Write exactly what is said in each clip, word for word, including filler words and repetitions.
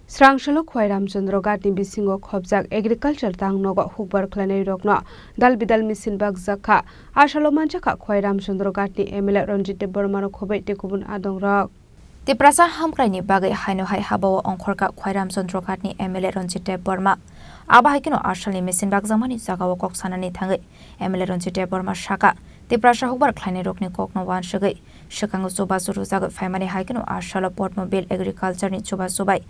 Srangsalo Khwai Ramchandra Ghatni bisingo khobjak agriculture tang nogo hukbar khlainairokno dal bidal machine bakjak kha. Asalo manjakha Khwai Ramchandra Ghatni M L A Ranjit Debbarmano khoboi tei kubun adongrok. Tiprasa hamkraini bagwi haino hai habao ongkhorkha Khwai Ramchandra Ghatni M L A Ranjit Debbarma. Abo hai kheno asalni machine bakjakmani jagao kok sanani thangwi M L A Ranjit Debbarma sakha, Tiprasa hukbar khlainairokni kokno uansugwi swkango chubachu rwjagwi phaimani hai kheno asalo Padma Bill Agriculture-ni chubachu bai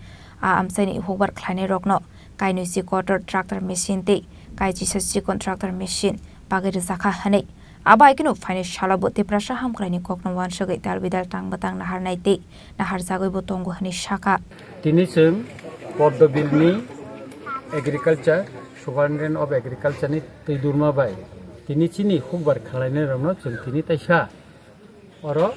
a amchaini hukbar khlainairokno kainwi si kotor tractor machine tei kaichisa chikon tractor machine bagwi rwjakha hwnwi. Abo hai kheno phainai salo bo Tiprasa hamkraini kokno uansugwi dal bidal tang bwtang naharnai tei naharjagwibo tongo hwnwi sakha. Tini chwng Poddo Bill-ni Agriculture, Superintendent of Agriculture-ni twi durma bai tini chini hukbar khlainairokno chwng tini taisa oro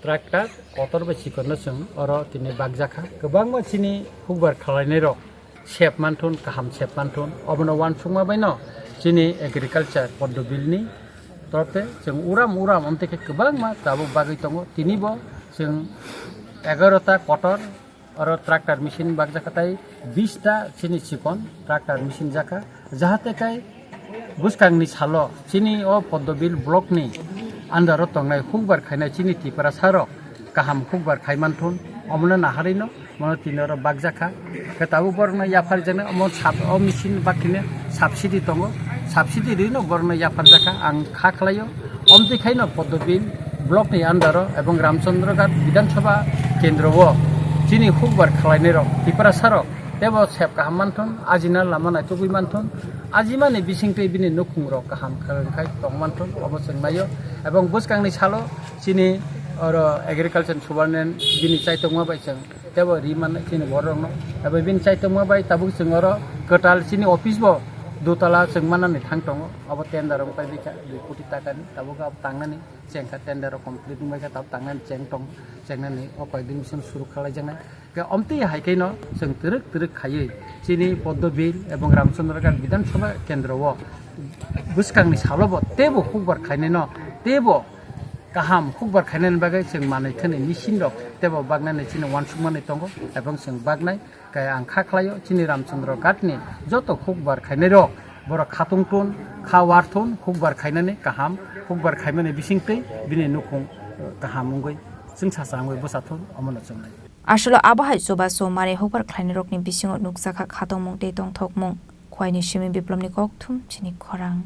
tractor kotor bai chikonno chwng oro tini bakjakha. Kwbangma chini hukbar khlainairok sep manthun, kaham sep manthun, obono uansukma baino chini Agriculture Poddo Bill-ni torof te chwng uram uram amtwi khe kwbangma tabuk bagwi tongo. Tini bo chwng egarota kotor oro tractor machine bakjakha tei bista chini chikon tractor machine jakha, jahate kai bwskangni salo chini o Poddo Bill block-ni under-o tongnai hukbar khainai chini Tiprasarok kaham hukbar khai manthun, omono naharino mono tini oro bakjakha. Khe tabuk borokno yapharjaknai omo sub-, o machine bakhine subsidy tongo, subsidy rino borokno yapharjakha ang kha khlaio. Omtwi khaino Poddo Bill block-ni under-o ebong Ramchandra Ghat Bidhan Sabha kendro-o chini hukbar khlainairok Tiprasarok teibo sep kaham manthun, ajina lama naitugwi manthun, ajimani bisingtwi bini nukhungrok kaham khe wngkhai tong manthun, obo chwng naio. Ebong bwskangni salo chini oro Agriculture Superintendent bini chaitokma bai chwng teibo ri mannai chini borokno. Abo bini chaitokma bai tabuk chwng oro kwtal chini office bo dutala chwng mannani thang tongo. Abo tender wngpai bikha dui koti takani, tabuk abo tangnani chengkha, tender rok complete wngbaikha, tabuk tangnani cheng tong, chengnani o koyekdin bising suru khalaijaknai. Khe omtwi hai khe no chwng twrwk twrwk khaiwi chini Poddo Bill ebong Ramchandra Ghat Bidhan Sabha kendro-o bwskangni salo bo teibo hukbar khainai no teibo kaham hukbar khainani bagwi chwng manwi thani machine rok teibo baknani chini uansukmani tongo, ebong chwng baknai. Khe ang kha khlaio chini Ramchandra Ghatni joto hukbar khainairok borok khatung tun, kha war thun, hukbar khainani kaham, hukbar khaimani bisingtwi bini nukhung kaham wngwi chwngsacha wngwi bwsa thun, omono chwngnai. Aswlo abo hai chubachu manwi hukbar khlainairokni bisingo nukjakha khatungmung tei tongthokmung. Khwaini simi Biplomni kokthum chini khorang.